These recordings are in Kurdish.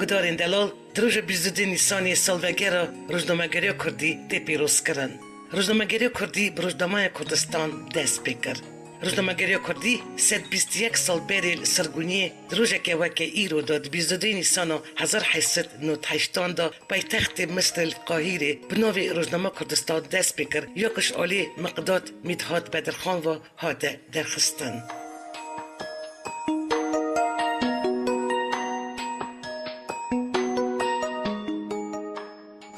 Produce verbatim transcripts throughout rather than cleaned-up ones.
Darên delal, di roja bîst û duyê Nîsanê salvegera rojnamegeriya kurdî tê pîrozkirin. Rojnamegeriya kurdî bi Rojnameya Kurdistan dest pê kir. Rojnamegeriya kurdî sed bîst û yek sal berê li Sirgûniyê di rojeke weke îro de, di bîst û duyê Nîsana hezar heyt sed û nod û heştan de paytextê Misrê li Qahîrê bi navê Rojnama Kurdistan dest pê kir, ya ku ji alî Miqdad Mîdhat Bedirxan ve hate derxistin.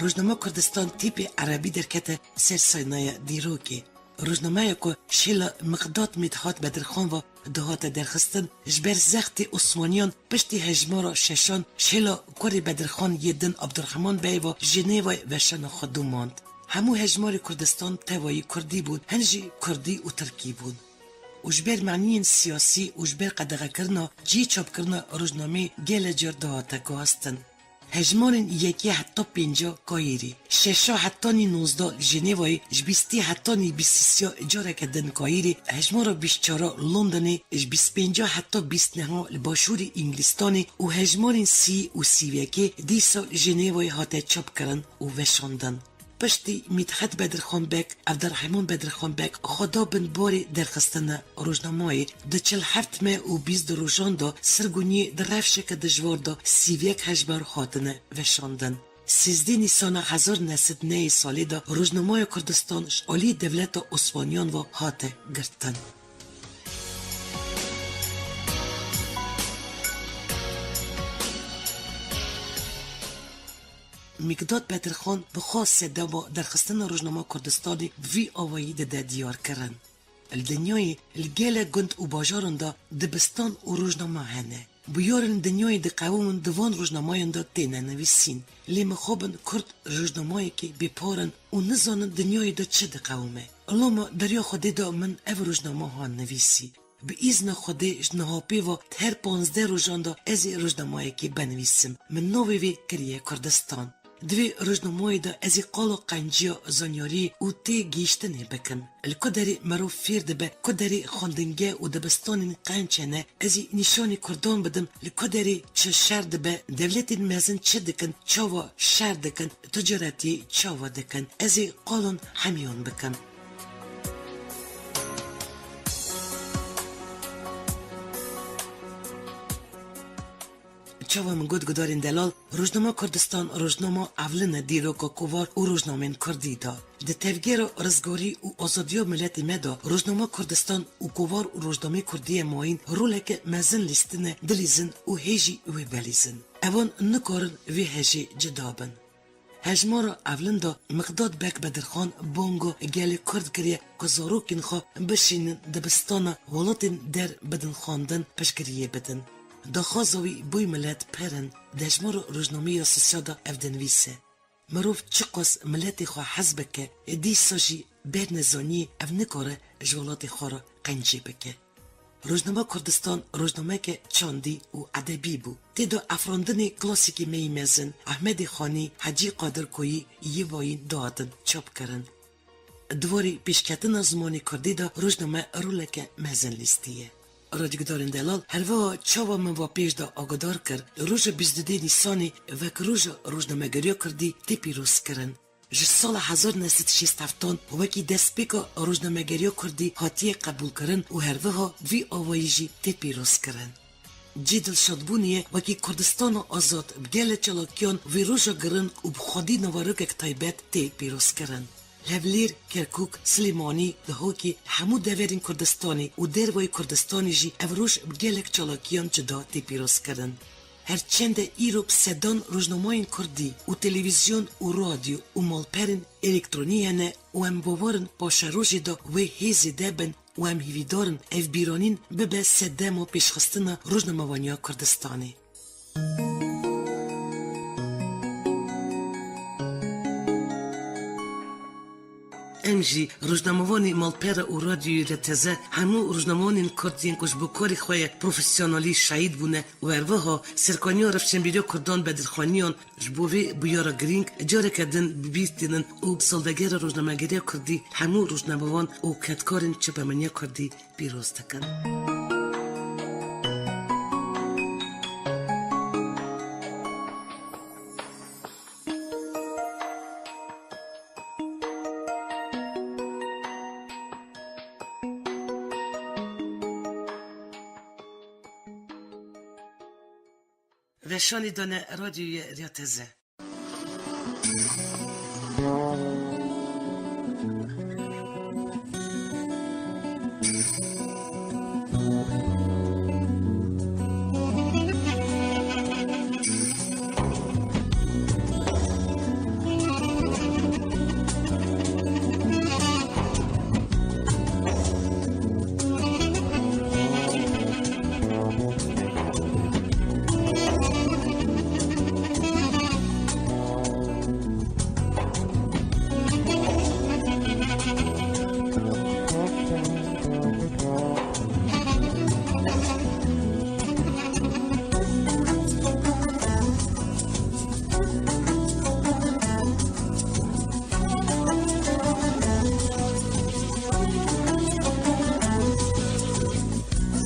Rojnama Kurdistan tîpê erebî derkete ser sîneya dîrokê. Rojnameya ku şêla Miqdad Mîdhat Bedirxan ve dihate derxistin, ji ber zextê Osmaniyan piştî hejmara şeşan şêla kurê Bedirxan yê din Abdurrahman Bey ve Jenêvayê veşana xwe domand. Hemû hejmarê Kurdistan tevayî kurdî bûn, hin jî kurdî û tirkî bûn. Û ji ber maniyên siyasî û ji ber qedexekirina cihê çapkirina rojnameyê gelek car dihate guhastin. Hejmarên yekê heta pênca Kayîrê, şeşa hetanî nozdeh li Jenêvayê, ji bîstê hetanî bîst û sê careke din Kayîrê, hejmara bîst çara Londonê, ji bîst pênca heta bîst neha li başûrê Îngilîstanê û hejmarên sî û sî û yekê dîsa li Jenêvayê hate çapkirin û veşandin. Piştî Mîdhat Bedirxan Beg, Evderehman Bedirxan Beg xwe da bin barê derxistina rojnamayê, di çil heft meh û bîst rojan de Sirgûniyê di rewşeke dijwar de sî û yek hejmar hatine veşandin. Sêzdeh Nîsana hezar neh sed nehê salê de Rojnameya Kurdistan ji alî dewleta Osmaniyan ve hate girtin. Mîqdad Bedirxan bi xwe sedema derxistina Rojnama Kurdistanê bi vî awayî dide diyarkirin. Li dinyayê li gelek gund û bajaran de dibistan û rojnama hene. Bûyerên dinyayê diqewimin di van rojnamayan de têne nivîsîn. Lê mixabin kurd rojnamayekê bêpar in û nizanin dinyayê de çi diqewime. Loma deriya Xwedê de min ev rojnama han nivîsî. Bi îzna Xwedê ji niha pê ve her panzdeh rojan de ez ê rojnamayekê binivîsim. Min navê vê kiriye Kurdistan. Di vê rojnamayê de ez ê qala qenciya zanyariyê û têgihîştinê bikim. Li ku derê mirov fêr dibe, ku derê xwendingeh û dibistanên qenc hene, ez ê nîşanî kurdan bidim, li ku derê çi şer dibe, dewletên mezin çi dikin, çawa şer dikin, ticaretiyê çawa dikin. Ez ê qalan hemiyan bikim. Çawa min got gudarên delal, Rojnama Kurdistan rojnama evlin e dîroka kovar û rojnamên kurdî de. Di tevgera rizgarî û azadiya miletê me de Rojnama Kurdistan û kovar û rojnamê kurdî ye mayîn roleke mezin lîstine dilîzin û hê jî wê belîzin. Evan nikarin vê hejê cida bin. Hejmara evlin de Miqdad Beg Bedirxan banga gelê Kurd kiriye ku zarokên xwe bişînin dibistana welatên der bidin xwendin, piştgiriyê bidin. Daxwaza wî boy milet pir in, di hejmara rojnameya Sosya de ev dinivîse: Mirov çiqas miletê xwe hez bike, dîsa jî ber nezaniyê ev nikare ji welatê xwe re qencî bike. Rojnama Kurdistan rojnameke çandî û edebî bû. Tê de afirandinê klasîkê me yî mezin Ehmedê Xanî, Hecî Qadir Koyî yê bayîn dihatin çapkirin. Di warê pêşketina zimanê kurdî de rojname roleke mezin lîstiye. Radyogudarên delal, herwiha çawa min va pêş de agodar kir, roja bîst û duyê Nîsanê wek roja rojnamegeriya kurdî tê pîrozkirin. Ji sala hezar neh sed şêst heftan wekî destpêka rojnamegeriya kurdî hatiye qebûlkirin û herwiha vî awayî jî tê pîrozkirin. Cî dilşadbûnê ye wekî Kurdistana Azad bi gelek çalakiyan vê roja giring û bi xwedî naverokek taybet tê pîrozkirin. Hewlêr, Kerkûk, Silêmanî, Dihokê, hemû deverên Kurdistanê û dervayî Kurdistanê jî ev roj bi gelek çalakiyan cuda tê pîrozkirin. Her çend e îro bi sedan rojnamayên kurdî û televîzyon û radyo û malperên elektronî hene û em bawer in paşerojê de wê hê zêde bin û em hêvîdar in ev bîranîn bibe sedema pêşxistina rojnamevaniya Kurdistanê. Em jî rojnamevanê malpera û radyoyê R T Z, hemû rojnamevanên kurd yên ku ji bo karê xwe ye profesyonelî şehîd bûne û herwiha serkaniya rewşenbîriya kurdan Bedirxaniyan ji bo vê bûyera girîng careke din bi bîr tînin û salvegera rojnamegeriya kurdî hemû rojnamevan û kedkarên çapemeniya kurdî pîroz dikin. Veşanî dane radyoyê Rêya Teze.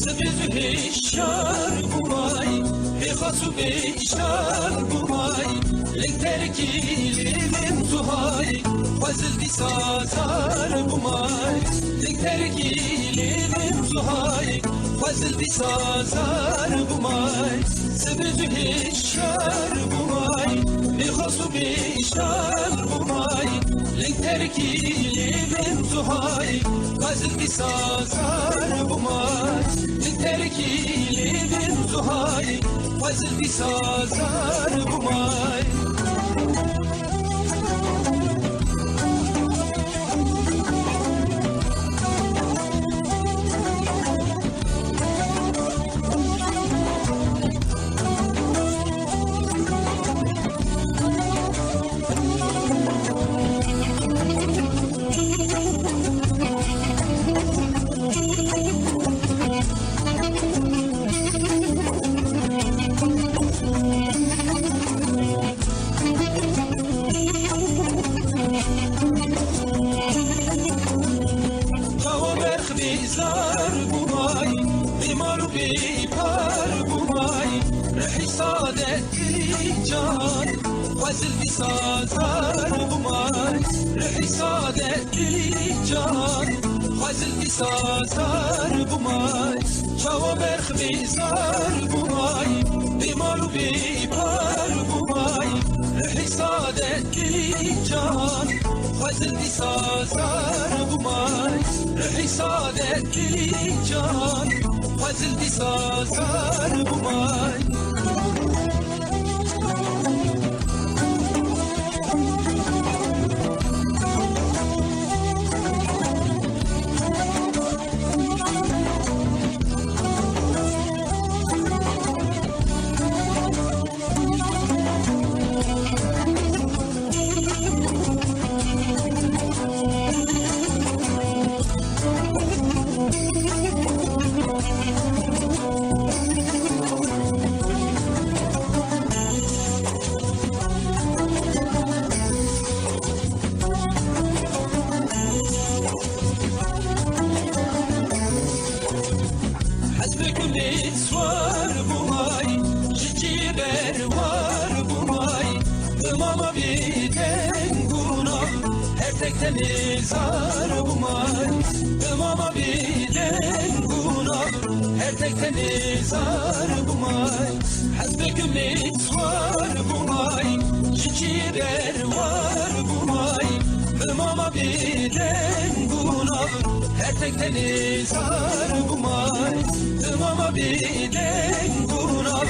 Sibê zû hişyar bûmay, bêxas û bêşar bûmay, lêng terekî lêvên zuhay, xwezil dîsa zar bûmay, lêng terekî lêvên zuhay, xwezil dîsa zar bûmay, sibê zû hişyar bûmay, bêxas û bêşar bûmay, lêng terekî lêvên zuhay, xwezil dîsa zar bûmay, lêng terekî lêvên zuhay, xwezil dîsa zar bûmay. Çawa berx bêzar bûmay, bêmar û bêpar bûmay, rihî sade dilî can, xwezil dîsa zar bûmay, rihî sade dilî can, xwezil dîsa zar bûmay. Çawa berx bêzar bûmay, bêmar û bêpar bûmay, rihî sade dilî can, xwezil dîsa zar bûmay, rihî sade dilî can, xwezil dîsa zar bûmay. Hespê ku lê siwar bûmay, ji cihê berwar bûmay, bi mama bêdeng û nav, her tek tenê zar bûmay, bi mama bêdeng û nav, her tek tenê zar bûmay. Hespê ku lê siwar bûmay, ji cihê berwar bûmay, bi mama bêdeng û nav, her tek tenê zar bûmay, bi mama bêdeng û nav,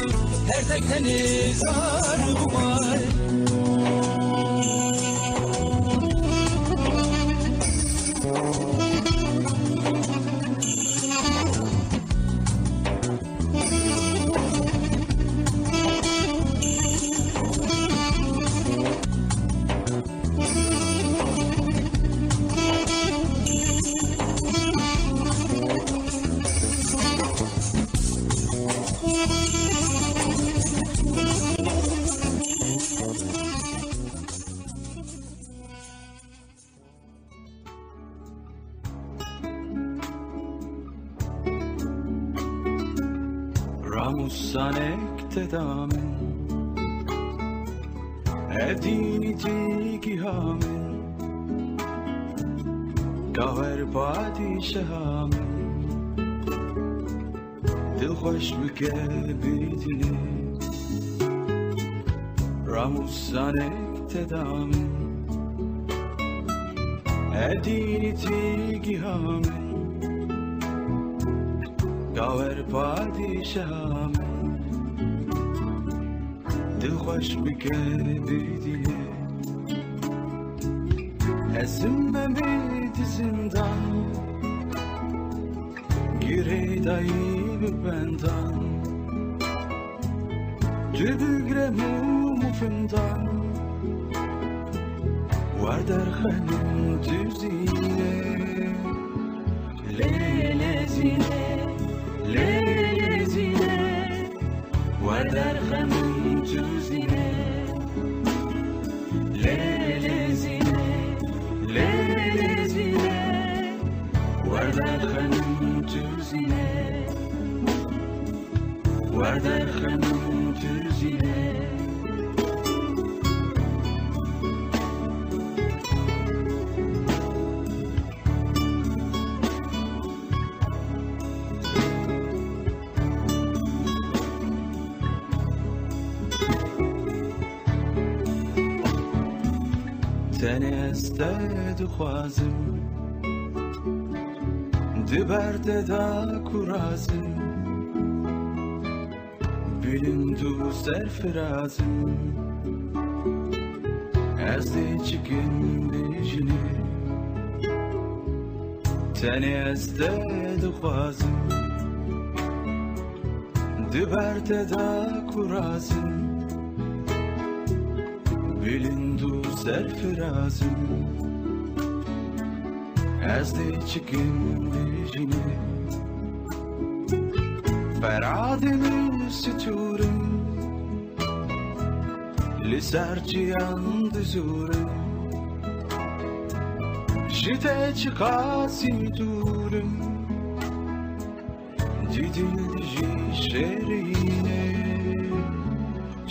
her tek tenê zar bûmay. Ramûsanek te da min, hevdînî cî giha min, ka her padîşeha min, dilxweş bike bî dilê. Ramusanek te da min, edînî tî giha min, gawer padîşaha min, dilxweş bike bidîne. Ezim me me di zindan, girêdayî bi bendan. Tu bigre mûm û findan, wer derxenim tu zîne. Lê lê zîne, lê lê zîne, wer derxenim tu zîne. Lê lê zîne, lê lê zîne, wer derxenim tu zîne. Wer derxenim tu zîne. Tenê ez te dixwazim, di ber te de kurazim, bilind û serfirazim. Ez dê çikim bêjinê, tenê ez te dixwazim, di ber te de kurazim, bilind û serfirazim. Ez dê çikim bêjinê, feradê min stûrim, li ser çiyan dizûrim, ji te çiqasî dûrim, di dil dijî şêrîne.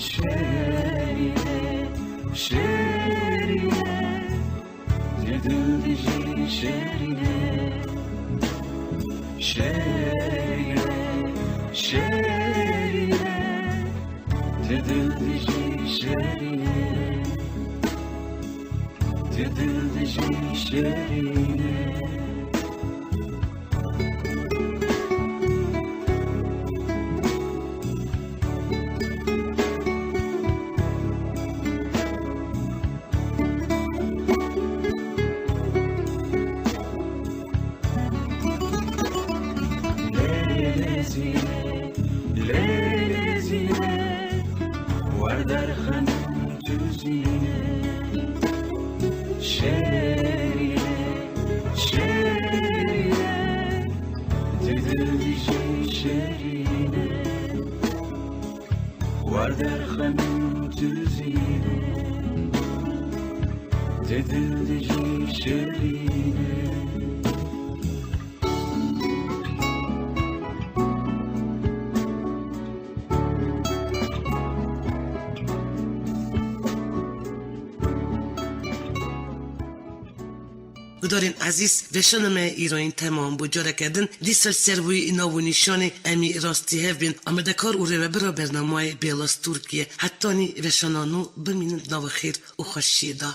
Şêrîne, şêrîne, di dil dijî şêrîne. Şêrîne, şêrîne, di dil dijî şêrîne. Di dil dijî şêrîne. Lê lê zîne, lê lê zîne, wer derxenim tu zîne. Şêrîne, şêrîne, di dil dijî şêrîne. Wer derxenim tu zîne, di dil dijî şêrîne. Gudarên ezîz, veşana me îroyîn temam bû. Careke din dîsa li ser wî nav û nîşanê em ê rastî hev bên. Amadekar û rêvebira bernamayê Bêlas Tirkiye. Hetanî veşana nû bimînin di nava xêr û xweşiyê de.